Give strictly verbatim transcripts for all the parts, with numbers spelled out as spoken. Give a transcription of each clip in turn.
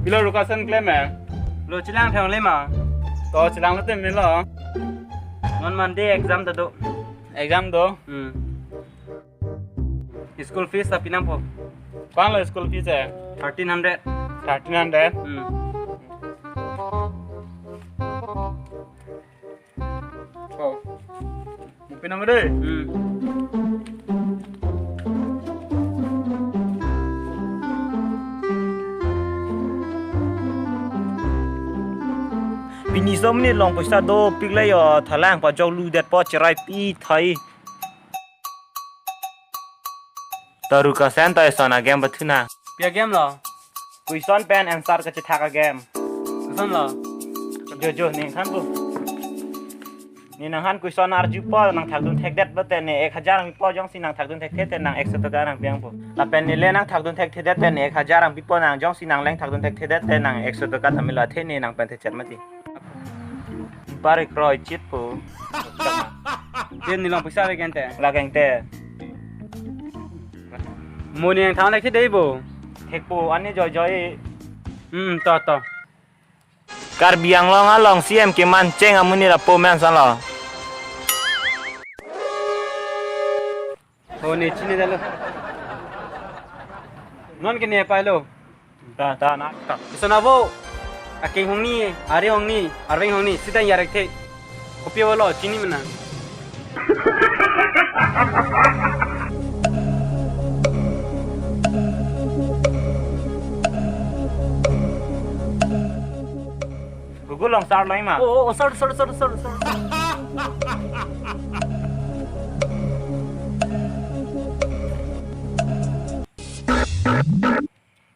Pilo Rukasen klem eh? Lo chelang thang le ma? To chelang lo tem lo. Non Monday exam ta do. Exam do? Hmm. School fees ta pinangpo. Ko-an lo school fees eh? Thirteen hundred. Thirteen hundred? Hmm. Oh. Mo pinang dei. Hmm. Pini som ni long poisa dopik le yo, thalang pajok lu det po cherai pi thai. To Rukasen, to eson a-game pathu nang. Pi a-game lo? Question pen answer kachethak a-game. Koson lo? Jo jo, ne nangthan po. Ne nanghan question arjupo, nangthakdun thekdet pote ne ek hajar nangpipo, jongsi nangthakdun thekthe te nang ekso taka nangpi nangpo. Lapen ne le nangthakdun thekthe det te ne ek hajar nangpipo, nang jongsi nangle nangthakdun thekthe det te nang ekso taka tame lo, athe ne nang pen thechet mati. Bar kroi chit po. Te ne long poisa lake ante. Lake ante. Mo ne nangthan lake dei bo. Thekpo, ani joi joi. Hmm, to to. Karbi Anglong along C M keman cheng amonit apo men san lo. Ho, ne chinine lo. Non ke ne pailo. Ta, ta, na, ta. Koson avo? Akeng hongni, ari hongni, arveng hongni, sitang yarekthe. Kopi avo lo, chini mena. Google along search longji ma? Oh, oh, oh, search, search, search, search, search.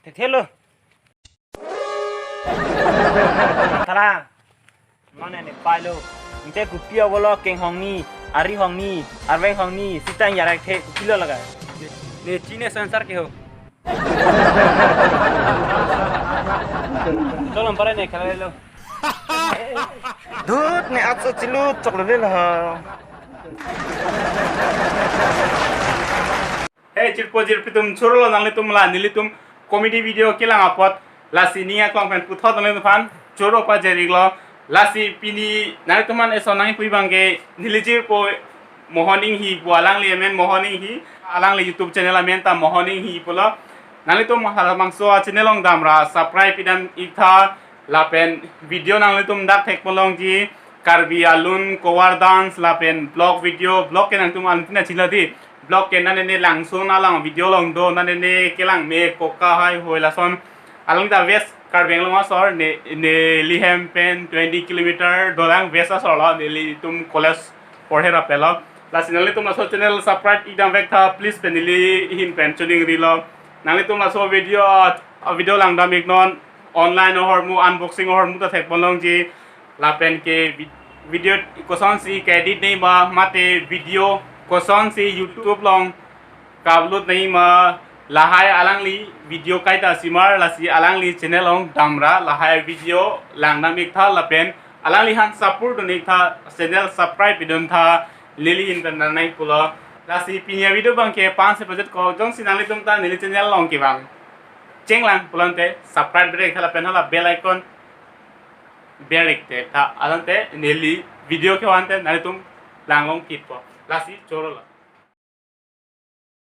Thekthe lo. Thalang. Mane ne pailo. Ante kopi avo lo, akeng hongni, ari hongni, arveng hongni, sitang yarekthe, kopilo lake? Ne chinine answer ke ho. Cholo, pare ne khelalo. Dhut, ne atso chilu choklo le ha. Hey, jirpo jirpi atum, choro lo nanglitum la nelitum comedy video kelang apot, lasi ning aklong pen puthot nanglitum aphan choro pajir-iklo. Lasi pini nanglitum aphan eson nangkipu abang ke neli jirpo Mohon Inghi pu, alangli amen Mohon Inghi, alangli YouTube channel amen ta Mohon Inghi pulo. Nanglitum halabangso a-channel along damra subscribe pidam-iktha, lapen video nanglitum dak thekpo longji, Karbi alun, cover dance, lapen vlog video, vlog ke nangtum antina chila di. Vlog ke nane ne Langsun along video along do, nane ne kelang me koka hai hoi lason. Along ta West Karbi Anglong asor, ne, neli hem pen twenty kilometer dolang, West asor lo, nelitum college porhe rapelo. Lasi nanglitum laso channel subscribe-ik damvek tha, please pen neli ahin pen choningrilo. Nanglitum laso video, ah, video langdam-iknon, online ahormu, unboxing ahormu ta thekpo longji. Lapen ke vi-, video kosonsi ke-edit nangji ma, mate video kosonsi YouTube along ka-upload nangji ma, lahai alangli video kaita simar, lasi alangli channel along damra lahai video langdam-iktha, lapen alangli aphan support dun-iktha, channel subscribe pidun tha, neli ahin pen nangpulo. Lasi pini a-video abang ke pan si pajet ko, jongsi nanglitum ta neli channel along kevang chenglang pulote subscribe ber-iktha lapen hala bell icon ber-iktha, alangte neli video kevan te nanglitum langlong kitpo. Lasi choro lo.